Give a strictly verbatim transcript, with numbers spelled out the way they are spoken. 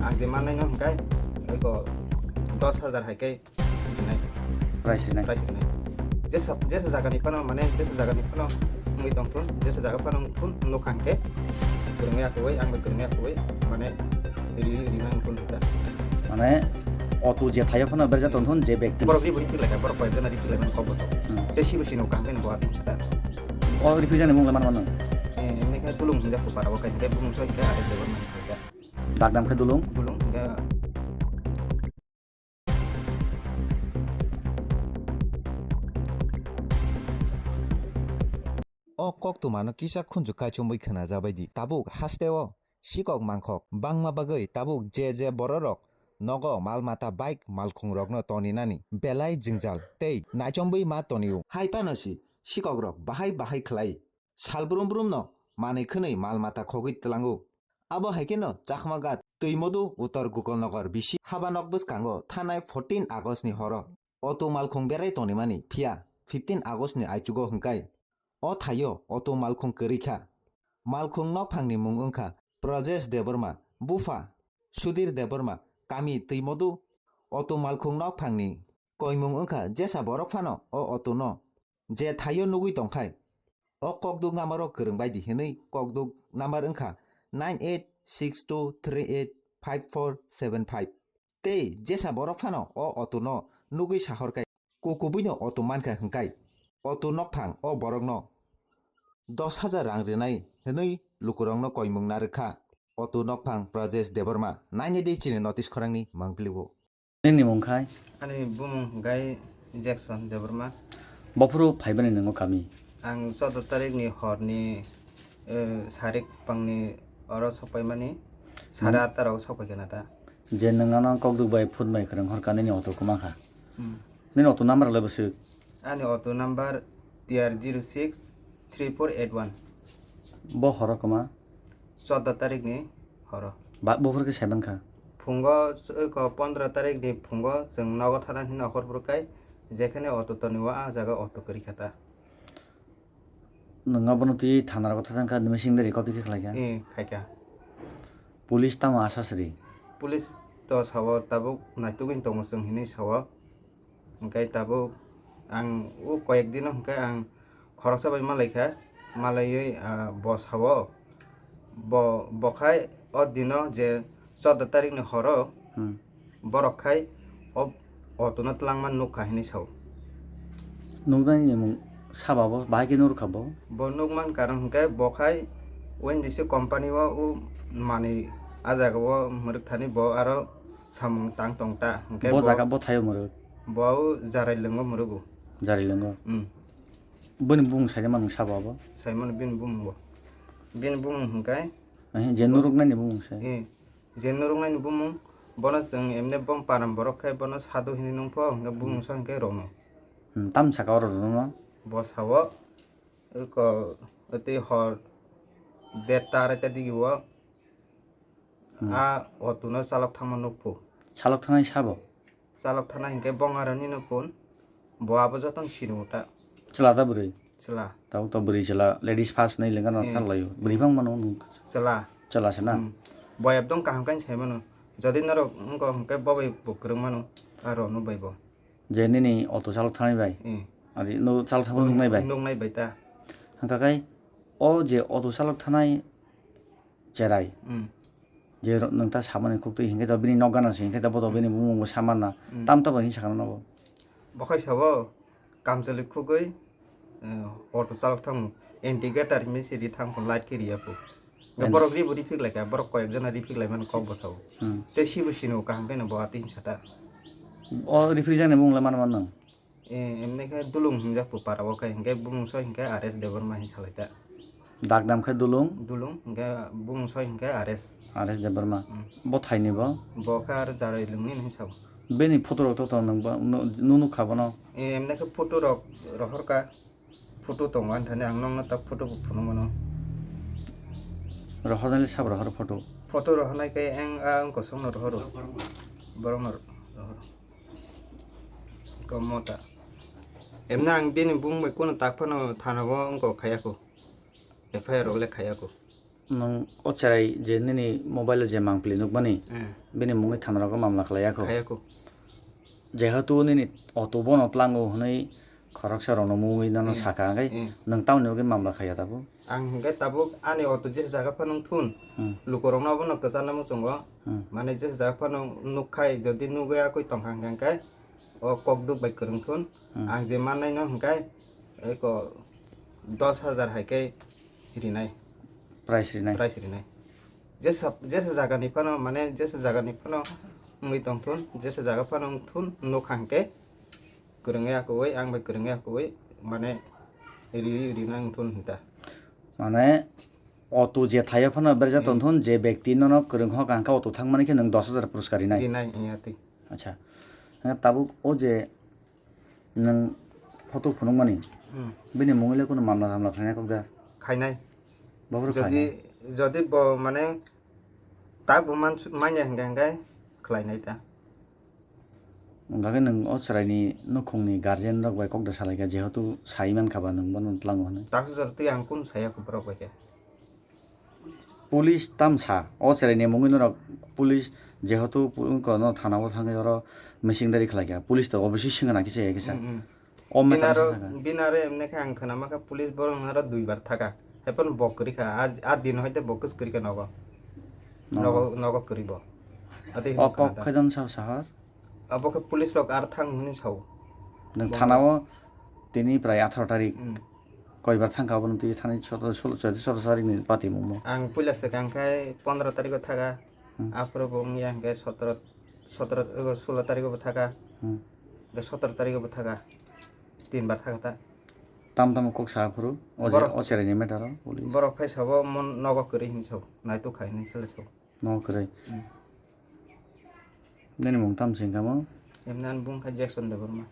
Ang je mannai no hwnkhe, eko dos hajar hai khe rinai. Price rinai. Price rinai. Jesa, jesa jaga ni phano, mane jesa jaga ni phano wngwi tongthun, jesa jaga phano wngthun, wngno kha hwnkhe kwrwngwi akwui, ang bai kwrwngwi akwui, mane ri, ri nang thun ta. Mane auto je thaio phano berjak tongthun je bekti. Borok ri buri thik lai kha, borok koi jona ri thik lai mani kok bo. Hmm. Te sibo sino kang khe bo atim sata. O ri phijani mung le man mano. Eh, emne khe tulung hinja ko para bo kai, te bumung so khe are de man sa. Dagdam khe dulung. Dulung, hingke. O koktwmano kisa khunju kaichomwi khwnajabaidi. Tabuk hasteo sikok mangkhok bangma bagwi tabuk je je bororok nogo mal mata bike malkhungrokno toninani belai jwngjal tei naichomwi ma tonio. Hai phano si sikokrok bahai bahai khlai sal brum brumno manwi khwnwi mal mata khogwi tlango. Abo hai kheno Chakma Ghat, Twimodu, Uttor Gokulnagar bisi habanok bwskango thanai fourteen August ni horo auto malkhung berai tonimani, phiya fifteen August ni aichugo hwnkhe o thaio auto malkhung kwrwi kha. Malkhung nokphangni mung wngkha Brajesh Debbarma, bupha Sudhir Debbarma, kami Twimodu. Auto malkhung nokphangni koimung wngkha jesa borok phano o auto no je thaio nugwi tongkhai, o kokduk number o kwrwng baidi hinwi kokduk number wngkha nine eight six two three eight five four seven five. Tei jesa borok phano o auto no nugwi sahorkhai, kukubuino auto mankha hwnkhe auto nokphang o borokno dos hajar rang rinai hinwi lukurokno koimung narwkha. Auto nokphang Brajesh Debbarma, nainai di chini notice khorangni mangpili o. Nini mung khai? Ani bumung hwnkhe Jackson Debbarma. Bophuru phaibani nwngo kami? Ang choudo tarikni horni, eh, sarik pangni oro sokpaimani, sare atta rok sokpaikha na ta. Je nwng ano kokduk bai phone bai kwrwng horkha nini auto kwma kha. Hmm. Nini auto number le bwswk? Ani auto number T R zero six three four eight one. Bo horo kwma? Choudo tarikni horo. Ba, buphuru khe saiman kha? Phungo, eko pondro tarikni phungo chwng nogo thana hino hor phuru kai, jekhane auto tonwi o, a jaga auto kwrwi kha ta. Nwng abono twi thana rogo thang kha, missing diary copy khe khlai kha? Eh, khai kha. Police tamo asha sri? Police to sao tabuk naitugwi tongo chwng hinwi sao. Hwnkhe tabuk ang o koyek dino hwnkhe ang khoroksa bai malaikha, malaiwi, ah, bo sao, bo, bo khai o dino je choudo tarikni horo, hmm, borok khai o auto no twlangma nukha hinwi sao. Nuknani mung saba bo, bahai khe nurkha bo? Bo nukman karon hwnkhe bo khai O N G C company o, o manwi a jaga o mwrwk thani bo aro samung tang tong ta, hwnkhe bo bo jaga bo thaio mwrwk? Bo o Jarailwngo mwrwgo. Jarailwngo? Hmm. Bini bumung saimano sabo abo? Saimano bini bumung bo. Bini bumung hwnkhe? Eh, je nuruknani bumung se? Eh, je nuruknani bumung, bono chwng emne bom param borok khai bono sadu hinwi nungpho, hwnkhe bumung sa hwnkhe Rono. Hmm, tam saka oro Rono? Bo sao, eko, tei hor, derta, araita digi o, hmm, a auto no chalok thangma nukphu. Chalok thangnai sabo? Chalok thangnai hinkhe bong aroni no phone, bo abo jotono sini uta. Chwla ta bwrwi? Chwla. Tabuk to bwrwi chwla, ladies first hinwi lenga no, hmm, thang laio. Bwrwi bang mano nwng? Chwla. Chwla se na? Hmm. Bo ekdom kaham khe sai mano. Jodi norok wngkha hinkhe bo bai bo kwrwng mano, aro no bai bo. Je nini auto chalok thangnai bai? Hmm. Ari no chalok thangma nuknai bai? Nuknai bai ta. Hwnkha khe o je auto chalok thangnai cherai. Hmm. Je ro-, nwng ta samani khuktwi hinkhe to bini nok gana se hinkhe to bodo, hmm, bini bumung bo samana. Hmm. Tam tabo hinwi sakha nono bo? Bo khai sabo kamchwlwi khugwi, eh, auto chalok thango. Indicator hinwi se ri thangkho, light khe riya kho. Indi- Borok ribo riphik laikha, borok koyek jona riphik laimani kok bo sao. Hmm. Tei sibo sino kaham kheno bo atwi hinsa ta. O riphik jani bumung le mano mano? Eh, emne khe Dulung hinjak pu para o khe, hinkhe bumung soi hinkhe R S Debbarma hin salai ta. Dak dam khe Dulung? Dulung, hinkhe bumung soi hinkhe R S. R S Debbarma. Hmm. Bo thaini bo? Bo khe ar Jarailwngni hin sao. Bini photo rok to tong nang ba, nu, nu, nukha bono? Eh, emne khe photo rok rohor ka. Photo tongo ani thani, ang nokno tak photo bo phunuk mano. Rohor nai le sabo rohor photo? Photo rohor nai khe eng a wng kosong no rohoro. Borok no rohoro. Kom mota. Emna ang bini bumung bai kono tak phano thana o wngko khaya kho. F I R rok le khaya kho. Nwng o cherai je nini mobile o je mangpili nukmani, Hmm. bini mungwi thana rogo mamla khlai ya kho. Khaya kho. Jehetu nini auto bono tlango hwnwi khoroksa rokno mungwi nono Hmm. saka, hwnkhe Hmm. nwng tamoni bagwi mamla khaiya tabuk? Ang hwnkhe tabuk ani auto jesa jaga phano wngthun, Hmm. lukurokno abono kwcharna muchungo. Hmm. Mane jesa jaga phano nukkhai, jodi nugwi yakwi tongkha hwnkhe, hwnkhe o kokduk bai kwrwng thun. Hmm. Ang je mannaino hwnkhe eko dos hajar hai khe rinai. Price rinai. Price rinai. Jesa, jesa jagani phano, mane jesa jagani phano wngwi tongthun, jesa jaga phano wngthun, nukha hwnkhe kwrwngwi akuwi, ang bai kwrwngwi akuwi, mane ri-, rina wngthun hinta. Mane auto je thaio phano berjak Hmm. tongthun, je bekti nono kwrwng hok ang khe auto thangmani khe nwng dos hajar puruskar rinai. Rinai, iya twi. Acha. Hwnke tabuk o je nwng photo phunukmani, Hmm. bini mungwi le kunu mamla tamla khainai kok da? Khainai. Bophuru Jodi, khainai. Jodi bo mane tak bo man-, manya hwnkhe hwnkhe khlainai ta. Hwnkhe nwng o chwraini nukhungni guardian rok bai kok da salaikha, jehetu sai mankha ba nwng bono tlango hwnwi. Taksa jora twi ang kunu saya kho borok bai khe. Police tamsa o chwraini mungwi norok police jehetu pu-, wngkha no thana o thangwi oro missing diary khlaikha, police to obviously swngna kisa ya kisa. Hmm, hmm. O matter Binaro, sa sakha. Binaro emne khe ang khwnama kha police borok naro duibar thaka. Haiphano bo kwrwi kha. A, a din hoite bo kwswk kwrwi kha nogo. Nogo. Nogo, nogo kwrwi bo. Ate O hinwi kok khna da. Khaidon sao sahar? Abo khe police rok ar thang hwnwi sao. Nwng Bo thana o tini prai atharo tarik. Hmm. Koibar thangkha abono twi thani sotoro, solo, sotoro tarik ni pati mungmo. Ang puila swkang khai pondro tariko thaga. Hmm. Aphuru bo wngya hwnkhe sotoro, sotoro, solo tariko bo thaga. Hmm. Hwnkhe sotoro tariko bo thaga. Tin bar thaga ta. Tam tamo kok sa phuru, o je, Borok o chwraini matter o, police. Borok khai sabo mon nogo kwrwi hinwi sao, naituk khai hinwi sale sao. Nogo kwrwi. Hmm. Nini mung tam singkamo? Emni ani bung kha Jackson Debbarma.